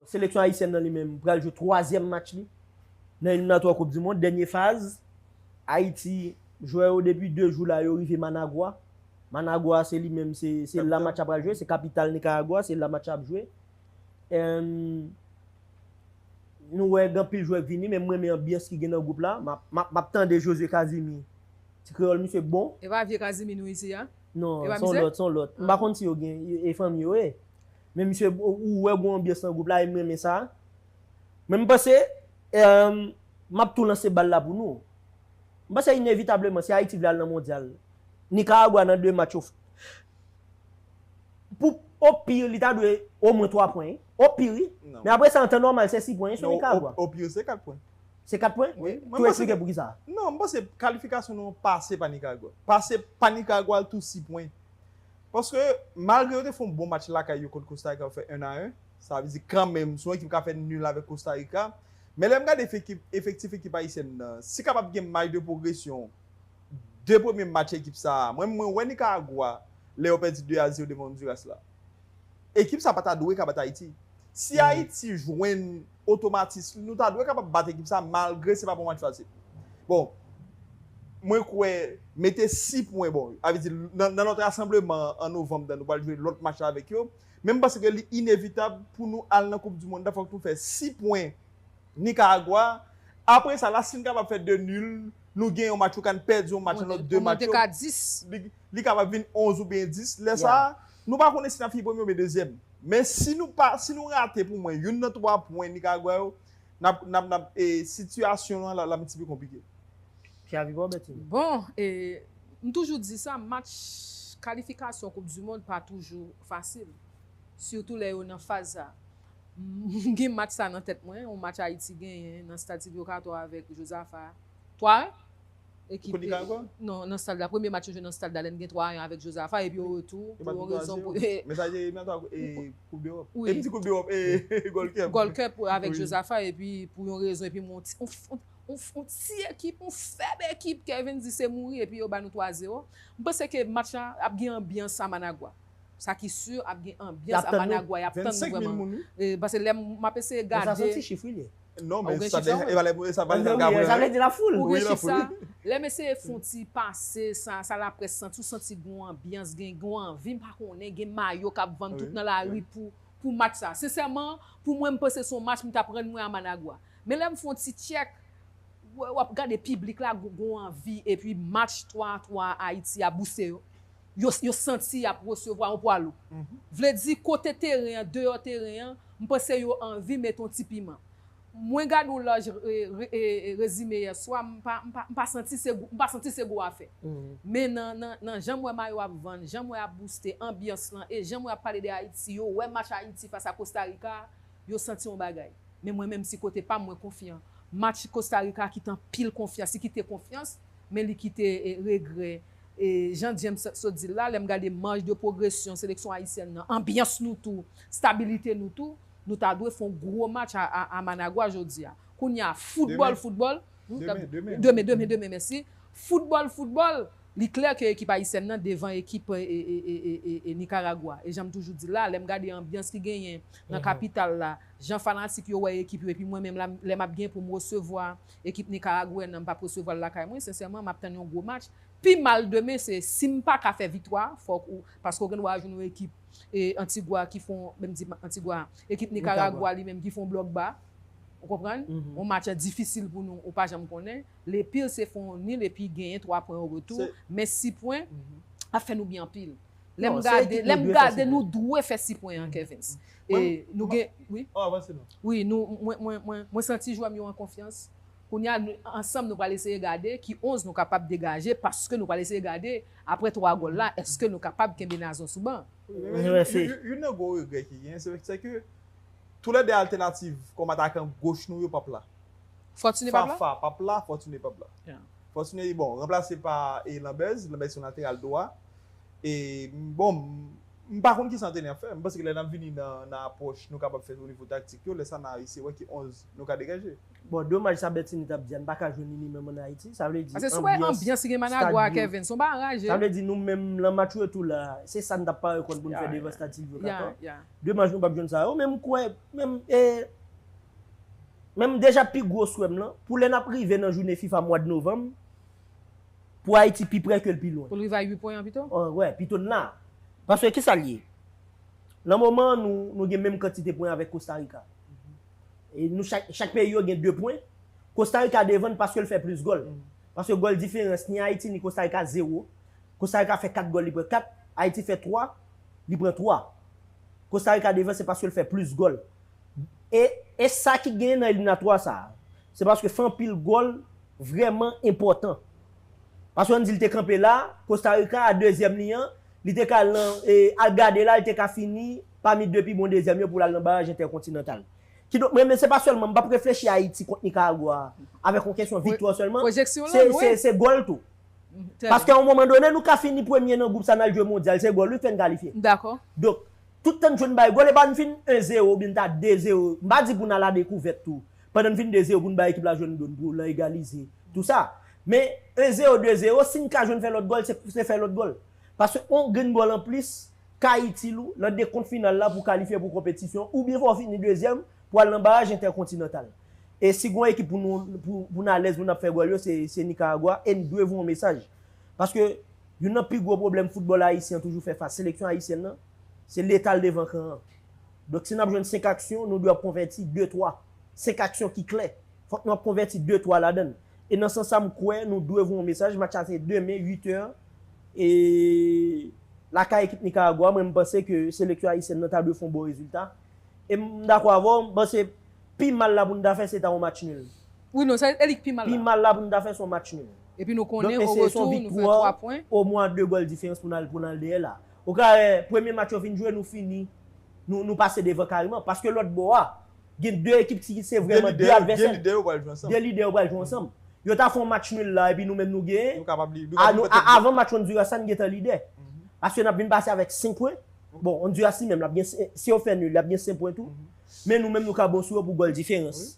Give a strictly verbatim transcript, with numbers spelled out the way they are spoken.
Seleksyon ayisyèn nan li menm pral jwe twazyèm match li nan eliminatwa Koup di Mond, dènye faz. Ayiti, jwè yo depi de jou la, yo rive Managua. Managua, se li menm, se se la match ap pral jwe, se kapital Nicaragua, se la match ap jwe. Em, nou wè gen anpil jwè k vini, men m renmen anbyans ki gen nan gwoup la. M ap, m ap, m ap tande José Casimir. Ti kreyòl, misye bon. E pa vye Casimir nou isi a? Non, se yon lòt, se yon lòt. M pa konn si yo gen, e, e fanmi yo ye. Men misye, ou, ou wè gen anbyans nan gwoup la, e m renmen sa. Men m panse, em, m ap tou lanse bal la pou nou. M panse inevitableman, si Ayiti vle al nan mondyal, Nicaragua nan de match yo, pou, o pi, li ta dwe omwen twa pwen, wi. O pi, wi. Men apre sa, an tan nòmal, se sis pwen sou Nicaragua. O pi, se kat pwen. Se kat pwen? Wi. Tou eksplike pou ki sa. Non, m panse kalifikasyon nou an pase pa Nicaragua. Pase pa Nicaragua, l tou sis pwen. Paske, malgre yo te fè yon bon match lakay yo kont Costa Rica, yo fè en a en, sa vle di kanmenm, se yon ekip k ap fè nil avèk Costa Rica. Men lè m gade efektif, efektif ekip ayisyèn nan, si kapab gen maj de pwogresyon, de premye match ekip sa a, mwen, mwen wè Nicaragua, lè yo pèdi de a zewo devan Honduras la. Ekip sa pa ta dwe ka bat Ayiti. Si Ayiti jwenn otomatis, nou ta dwe kapab bat ekip sa, malgre se pa pa yon match fasil. Bon, mwen kwè, mete sis pwen, bon, a vle di, nan, nan lòt rasanbleman an novanm, dan nou pral jwe lòt match la avèk yo. Men m panse ke li inevitab pou nou al nan Koup di Mond la, fòk nou fè sis pwen Nicaragua. Apre sa, la, si n kapab fè de nil, nou gen yon match, ou ka n pèdi yon match nan lòt de match yo. Li, li kapab vin onz oubyen dis. Lè sa a, nou pa konnen si n ap fini premye oubyen dezyèm. Men si nou pa, si nou rate pou mwen, youn nan twa pwen Nicaragua yo, n ap, n ap, n ap, e, sitiyasyon an la, la, ap ti pi konplike. Ki avi pa w, Bertine? Bon, e, m toujou di sa, match kalifikasyon Koup di Mond pa toujou fasil. Sitou lè yo nan faz sa. M gen match sa nan tèt mwen, yon match Ayiti genyen nan stad Silvio Cator avèk Jozafa. Twa en? Ekip, non, nan stad la. Premye match yo jwe nan stad la, lè n gen twa en avèk Jozafa, epi o retou, pou yon rezon pou, men sa se nan Koup Dewòp. Wi. Epi ti Koup Dewòp, e, Gold Cup. Gold Cup avèk Jozafa, epi pou yon rezon, epi m wè yon ti, yon, yon, yon, yon ti ekip, yon fèb ekip, Kevin di se mouri, epi yo ba nou twa zewo. M panse ke match la ap gen anbyans a Managua. Sa ki si, ap gen anbyans a Managua, y ap tann nou vrèman. E, paske lè m, m ap eseye gade. Sa se yon ti chif, wi, li ye. Non, men sa, e pa lè, e pa lè sa, sa vle di lafoul. Ou gen chif sa? Lè m eseye fè yon ti pase, sa, sa laprès santi, ou santi gen yon anbyans, gen, gen yon anvi, m pa konnen, gen mayo k ap vann tout nan lari pou, pou match sa. Sensèman, pou mwen, m panse se yon match m t ap rann mwen a Managua. Men lè m fè yon ti tchèk, w, w ap gade piblik la, gon, gon anvi, epi match twa a twa a Ayiti a bouse yo. Yo, yo santi y ap resevwa yon pwa lou. Vle di, kote teren an, deyò teren an, m panse yo anvi mete yon ti piman. Mwen gade yon laj re, re, e, e, rezime yè swa, m pa, m pa, m pa santi se gwo, m pa santi se gwo afè. Men nan, nan, nan jan m wè mayo ap vann, jan m wè ap bouste, anbyans lan, e jan m wè ap pale de Ayiti, yo wè match Ayiti fas a Costa Rica, yo santi yon bagay. Men mwen menm, si kote pa m, mwen konfyan. Match Costa Rica kite anpil konfyans, li kite konfyans, men li kite, e, regrè. E jan James sot di l la, lè m gade maj de pwogresyon seleksyon ayisyèn nan, anbyans nou tou, stabilite nou tou, nou ta dwe fè yon gwo match a, a, a Managua jodi a. Kounye a, foutbòl, foutbòl, demen, demen, demen, demen, mèsi. Foutbòl, foutbòl, li klè ke ekip ayisyèn nan devan ekip, e, e, e, e, e, e Nicaragua. E jan m toujou di l la, lè m gade anbyans ki genyen nan kapital la, jan fanatik yo wè ekip yo, epi mwen menm la, lè m ap gen pou m resevwa ekip nikaragweyèn nan, m p ap resevwa l lakay mwen, sensèman, m ap tann yon gwo match. Pi mal demen, se si m pa ka fè viktwa, fòk ou, paske w gen dwa jwenn yon ekip, e, Antigua ki fè yon, menm di Antigua, ekip Nikaragwa li menm ki fè yon blòk ba. Ou konprann? Yon match difisil pou nou, ou pa janm konnen. Lepil se fè yon nil epi genyen twa pwen o retou. Men sis pwen ap fè nou byen anpil. Lè m gade, lè m gade, nou dwe fè sis pwen an, Kevins. E nou gen, wi. Wi, nou, mwen, mwen, mwen, mwen santi jwè m yo an konfyans. Kounye a, nou, ansanm, nou pral eseye gade ki onz nou kapab degaje, paske nou pral eseye gade, apre twa gòl la, èske nou kapab kenbe Nazon sou ban. Youn nan gwo regrè ki gen, se, se ke toulède altènativ kòm atakan goch nou yo p ap la. Fortuné p ap la? Fafa p ap la, Fortuné p ap la. Fortuné, bon, ranplase pa, e, Lambèz, Lambèz se yon lateral dwa. E, bon, M pa konn kisa antrenè ap fè. M panse ke lè n ap vini nan, nan apwòch nou kapab fè o nivo taktik yo, lè sa n a eseye wè ki onz nou ka degaje. Bon, domaj sa Bertinie t ap di a, n pa ka jwenn li ni menm ann Ayiti. Sa vle di Paske si w wè anbyans anbyans ki gen Managua a stad yo. Kevin, se yon bagay raje. Sa vle di nou menm nan match retou la, se sa n t ap pare kont pou n Ya, fè devan ya. Stade Sylvio Ya, Cator. Ya. Domaj nou p ap jwenn sa yo, men m kwè, menm, e, menm deja pi gwo swè m lan, pou lè n ap rive nan jounen FIFA mwa de novanm, pou Ayiti pi pre ke l pi lwen. Pou l rive a uit pwen an pito? An, wè, pito n la. Paske kisa l ye? Nan moman an, nou, nou gen menm kantite pwen avèk Costa Rica. E nou chak, chak peyi yo gen de pwen. Costa Rica devan n paske l fè plis gòl. Paske gòl diferans, ni Ayiti ni Costa Rica zewo. Costa Rica fè kat gòl, li pran kat. Ayiti fè twa, li pran twa. Costa Rica devan se paske l fè plis gòl. E, e sa ki genyen nan eliminatwa sa a, se paske fè anpil gòl vrèman enpòtan. Paske ann di l te kanpe la, Costa Rica a dezyèm li an, li te ka al nan, e, al gade la, li te ka fini pami de pi bon dezyèm yo pou l al nan baraj entèkontinantal. Kidonk, mwen, men se pa sèlman, m p ap reflechi Ayiti kont Nicaragua avèk yon kesyon viktwa sèlman. Pwojeksyon Se, lan, se, wi. Se gòl tou. Trè Paske a yon moman done, nou ka fini premye nan gwoup sa, n al jwe mondyal, se gòl wi k fè n kalifye. Dakò. Donk, tout tan n jwenn bay gòl, e pa n fin en zewo oubyen n ta de zewo. M pa di pou n al a dekouvèt tou. Pandan n fin de zewo, pou n bay ekip la jwenn do n, pou l egalize. Tou sa. Men, en zewo, de zewo, si n ka jwenn fè lòt gòl, se, se fè lòt gòl. Paske yon grenn gòl anplis, ka itil ou nan dekonte final la pou kalifye pou konpetisyon, oubyen fò w fini dezyèm pou al nan baraj entèkontinantal. E si gen yon ekip pou nou, pou, pou n alèz, pou n ap fè gòl yo, se, se Nicaragua, e n dwe voye yon mesaj. Paske youn nan pi gwo pwoblèm foutbòl ayisyen an toujou fè fas, seleksyon ayisyèn nan, se letal devan kan an. Donk, si n ap jwenn senk aksyon, nou dwe ap konvèti de, twa. Senk aksyon ki klè. Fòk nou ap konvèti de, twa ladan l. E nan sans sa, m kwè nou dwe voye yon mesaj. Match la se demen, uit è. E lakay ekip Nicaragua, mwen, m panse ke seleksyon ayisyèn nan ta dwe fè yon bon rezilta. E m dakò avè w, m panse pi mal la pou n ta fè, se ta yon match nul. Wi, non, se e li k pi mal Pi la. Mal la pou n ta fè, se yon match nul. Epi nou konnen, Donk, o se, se yon retou, nou fè twa viktwa, pwen. Omwen de gòl diferans pou n al, pou n al dèyè la. Ou ka wè, premye match yo fin jwe, nou fini. Nou, nou pase devan kareman. Paske lòt bò a, gen de ekip ki se vrèman de Gen advèsè. Lidè yo pral jwe ansanm. De lidè yo pral jwe ansanm. Yo ta fè yon match nul la, epi nou menm nou genyen. Nou kapab li- nou A, kapab nou, pèt- a, avan match Honduras la, n gentan lidè. Paske n ap vin pase avèk senk pwen. Bon, Honduras li menm, l ap gen, si yo fè nul, l ap gen senk pwen tou. Men nou menm, nou ka bon sou yo pou gòl diferans.